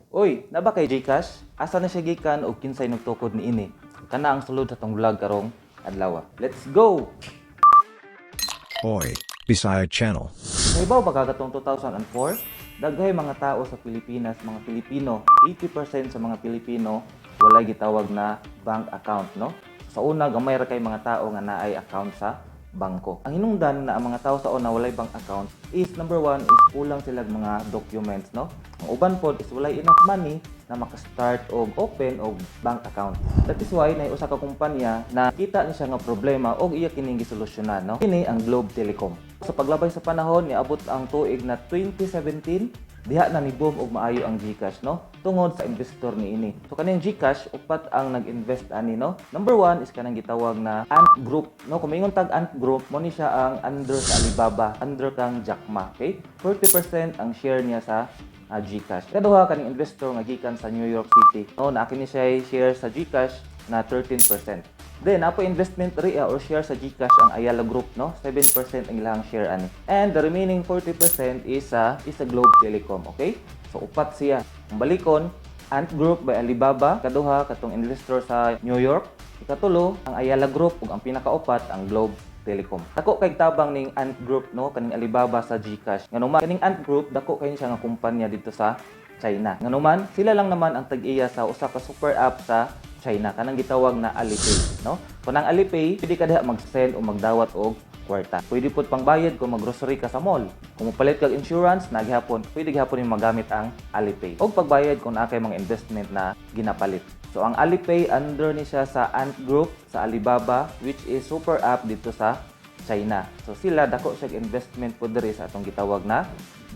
Uy, naa ba kay GCash? Asa na siya gikan o kinsay nagtukod niini? Kana ang sulod sa atong vlog karong adlaw. Let's go! Oy, Bisaya Channel. Nahibaw ba ka katong 2004? Daghay mga tao sa Pilipinas, mga Pilipino, 80% sa mga Pilipino walay gitawag na bank account, no? Sa una, gamay ra kay mga tao nga naay account sa bangko. Ang hinungdan na ang mga tao sa una walay bank account is number one is kulang sila mga documents, no? Ang uban pod is walay enough money na maka-start og open og bank account. That is why nay usa ka kumpanya na kita ni siya nga problema og iya kining gisolusyonan, no? Kini ang Globe Telecom. Sa paglabay sa panahon, niabot ang tuig na 2017, diha na ni boom og maayo ang GCash, no? Tungod sa investor niini. So kaning GCash, upat ang nag-invest ani, no? Number one is kanang gitawag na Ant Group, no? Kung maingon tag Ant Group, mo ni siya ang under sa Alibaba, under kang Jack Ma, okay? 40% ang share niya sa GCash. Kaduha, kaning investor nga gikan sa New York City. No, naa kini siya share sa GCash na 13%. Then, apo investment riya or share sa GCash ang Ayala Group, no? 7% ang ilang share ani. And the remaining 40% is sa Globe Telecom, okay? So upat siya. Kung balikon, Ant Group by Alibaba, kaduha katong investor sa New York, ikatulo ang Ayala Group ug ang pinakaupat ang Globe Telecom. Dako kay tabang ning Ant Group, no, kaning Alibaba sa GCash. Ngano man kaning Ant Group, dako kay siya nga kumpanya dito sa China. Ngano man sila lang naman ang tag-iya sa usa ka super app sa China, kanang gitawag na Alipay, no? Kung ang Alipay, pwede ka diha mag-send o magdawat og kwarta. Pwede pud pangbayad kung mag-grocery ka sa mall. Kung mopalit kag insurance, na gihapon, pwede gihapon yung magamit ang Alipay. Og pagbayad kung naa kay mga investment na ginapalit. So ang Alipay, under ni siya sa Ant Group sa Alibaba, which is super app dito sa China. So sila, dako siya investment po diri sa atong gitawag na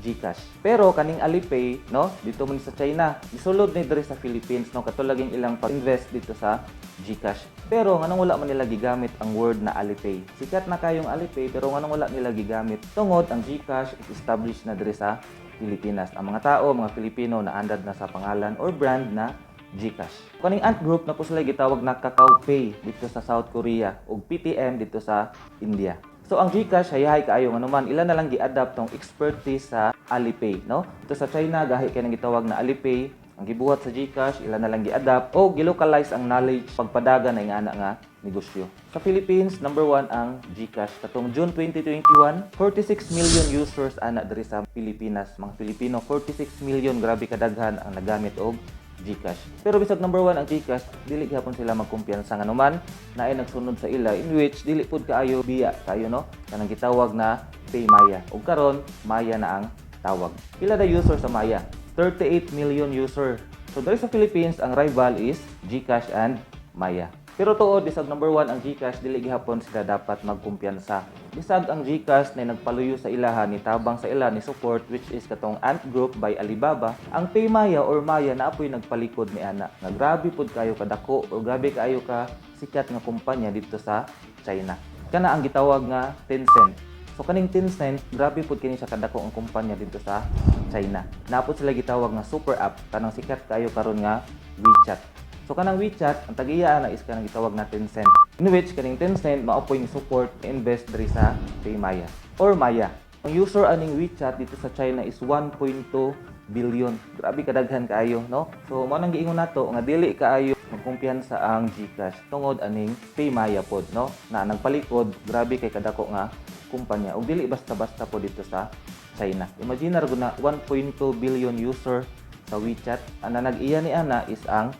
GCash. Pero kaning Alipay, no, dito man sa China, gisulod ni diri sa Philippines, no, katulad yung ilang pag-invest dito sa GCash. Pero nganong wala man nila gigamit ang word na Alipay? Sikat na kayong Alipay, pero nganong wala nila gigamit? Tungod ang GCash is established na diri sa Pilipinas. Ang mga tao, mga Pilipino, naandad na sa pangalan or brand na GCash. Kaning Ant Group na po sila gitawag na Kakao Pay dito sa South Korea ug Paytm dito sa India. So ang GCash, hayahay kaayo, ngano man ila na lang gi-adapt tong expertise sa Alipay, no? Dito sa China, gahi kay nang gitawag na Alipay, ang gibuhat sa GCash, ila na lang gi-adapt o gilocalize ang knowledge pagpadagan na ingana nga negosyo. Sa Philippines, number one ang GCash. Katong June 2021, 46 million users ana diri sa Pilipinas. Mga Pilipino, 46 million, grabe kadaghan ang nagamit og GCash. Pero bisag number one ang GCash, dili gihapon sila magkumpiyansa, nganuman naay nagsunod sa ila, in which dili pud kaayo biya kayo, no, kanang gitawag na Paymaya. Ug karon Maya na ang tawag. Pila da user sa Maya? 38 million user. So diri sa Philippines, ang rival is GCash and Maya. Pero tuod, bisag number one ang GCash, dili gihapon sila dapat magkumpiyansa. Bisag ang GCash na nagpaluyo sa ilaha, ni tabang sa ila, ni support, which is katong Ant Group by Alibaba, ang Paymaya or Maya na apoy nagpalikod ni ana. Nga grabe pud kayo kadako or grabe kaayo ka sikat nga kumpanya dito sa China. Kana ang gitawag nga Tencent. So kaning Tencent, grabe pud kini siya kadako ang kumpanya dito sa China. Napod sila gitawag nga super app, kanang sikat kayo karon nga WeChat. So kanang WeChat, ang tag-iya ana is kanang gitawag na Tencent. In which kaning Tencent maopoy ni support, invest diri sa Paymaya or Maya. Ang user aning WeChat dito sa China is 1.2 billion. Grabe kadaghan kaayo, no? So mao nang giingon nato nga dili kaayo magkumpiyansa ang GCash tungod aning Paymaya pod, no? Na nagpalikod, grabe kay kadako nga kumpanya ug dili basta-basta po dito sa China. Imagine ra gud na 1.2 billion user sa WeChat. Ang nag-iya ni ana is ang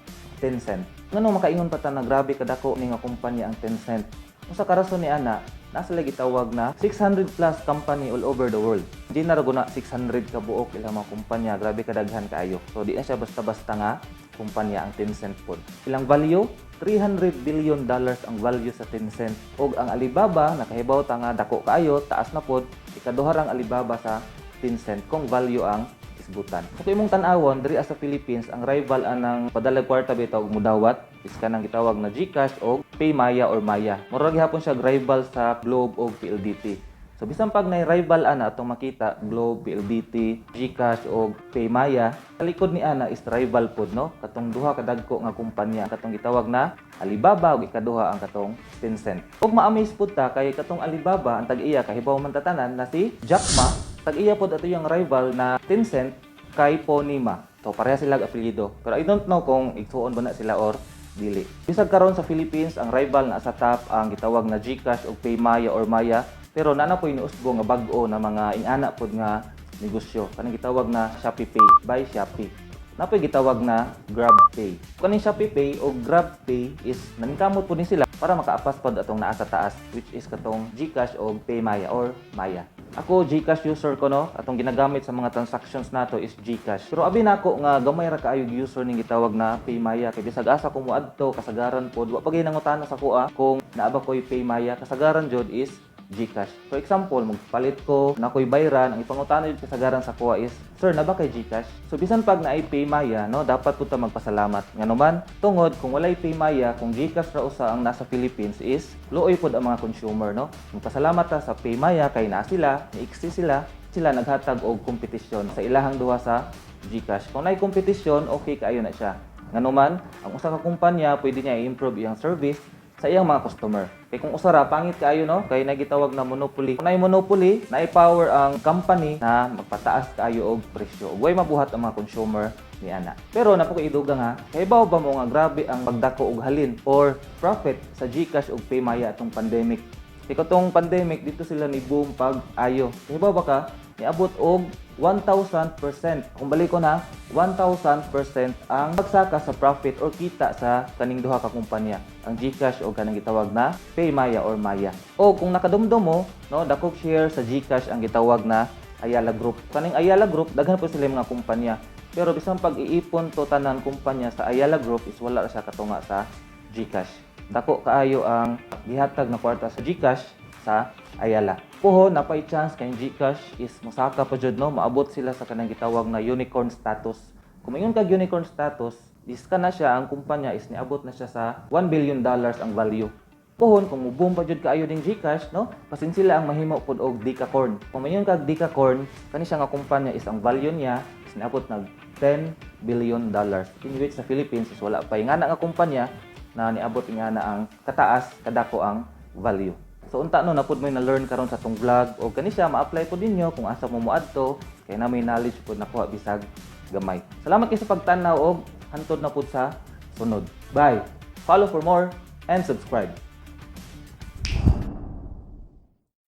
Tencent. Ngano makaingon pa ta na grabe kadako ni nga kumpanya ang Tencent? Usa ka rason ni ana, nasa lagi tawag na 600 plus company all over the world. Di na ra gud na 600 ka buok ilang mga kumpanya, grabe kadaghan kaayo. So di na siya basta-basta nga kumpanya ang Tencent pod. Ilang value? $300 billion ang value sa Tencent. Og ang Alibaba, nakahibaw ta nga dako kaayo, taas na pod, ikaduha rang Alibaba sa Tencent kung value ang isbutan. So kung imong tan-awon diri sa Philippines, ang rival anang padalag kwarta bitaw og mudawat is kanang gitawag na GCash og Paymaya or Maya. Mura gihapon siya rival sa Globe og PLDT. So bisan pag nay rival ana atong makita, Globe, PLDT, GCash og Paymaya, sa likod ni ana is rival pod, no, katong duha ka dagko nga kumpanya, katong gitawag na Alibaba ug ikaduha ang katong Tencent. Ug ma-amaze pud ta kay katong Alibaba, ang tag-iya, kahibaw man ta tanan na si Jack Ma, tag-iya pod ato yung rival na Tencent. kay Pony Ma. So pareha sila og apelyido. Pero I don't know kung igsuon ba na sila or dili. Bisag karon sa Philippines, ang rival na sa top ang gitawag na GCash ug Paymaya or Maya, pero naa na poy niusbong nga bag-o na mga ingana pod nga negosyo, kanang gitawag na Shopee Pay by Shopee. Naa poy gitawag na Grab Pay. Kaning Shopee Pay o Grab Pay is naningkamot po ni sila para makaapas pod atong naa sa taas, which is katong GCash o Paymaya or Maya. Ako, GCash user ko, no, atong ginagamit sa mga transactions nato is GCash. Pero abi nako nga gamay ra kaayo user ning gitawag na Paymaya kay bisag asa ko moadto, kasagaran pod wa pa gyud nangutana sa akoa kung naa ba koy Paymaya. Kasagaran jud is GCash. For example, magpalit ko na ko'y bayran, ang ipangutana jud kasagaran sa akoa is, "Sir, naa ba kay GCash?" So bisan pag naay Paymaya, no, dapat pud ta magpasalamat. Ngano man, tungod kung walay Paymaya, kung GCash ra usa ang nasa Philippines is luoy pod ang mga consumer, no? Magpasalamat ta sa Paymaya kay naa sila, ni-exist sila, sila naghatag og kompetisyon sa ilahang duha sa GCash. Kung naay kompetisyon, okay kaayo na siya. Ngano man, ang usa ka kumpanya pwede niya i-improve iyang service sa iyang mga customer. Kay kung usa ra, pangit kaayo, no, kay naay gitawag na monopoly. Kung naay monopoly, naay power ang company na magpataas kaayo og presyo. Ug way mabuhat ang mga consumer ni ana. Pero naa po koy idugang ha, kahibaw ba mo nga grabe ang pagdako og halin or profit sa GCash ug Paymaya atong pandemic? Kay katong pandemic dito sila ni boom pag ayo. Kahibaw ba ka niabot og 1,000%? Kung balik ko na, 1,000% ang pagsaka sa profit or kita sa kaning duha ka kumpanya, ang GCash o kanang gitawag na Paymaya or Maya. O kung nakadumdum mo, no, dakog share sa GCash ang gitawag na Ayala Group. Kaning Ayala Group, daghan po sila mga kumpanya. Pero bisan pag iipon to tanan kumpanya sa Ayala Group is wala ra siya katunga sa GCash. Dako kaayo ang gihatag na kwarta sa GCash sa Ayala. Puhon, naa pay chance kay GCash is mosaka pa jud, no, maabot sila sa kanang gitawag na unicorn status. Kung moingon kag unicorn status, is kana siya ang kumpanya is niabot na siya sa $1 billion ang value. Puhon, kung muboom pa jud kaayo ning GCash, no, pasin sila ang mahimo pod og decacorn. Kung moingon kag decacorn, kani siya nga kumpanya is ang value niya is niabot nag $10 billion. In which sa Philippines is wala pa ingana nga kumpanya na niabot ingana ang kataas kadako ang value. So unta, no, naa pod mo na learn karon sa atong vlog o kani siya ma-apply pod ninyo kung asa mo moadto kay na may knowledge pod nakuha bisag gamay. Salamat kay sa pagtan-aw og hantod na pod sa sunod. Bye. Follow for more and subscribe.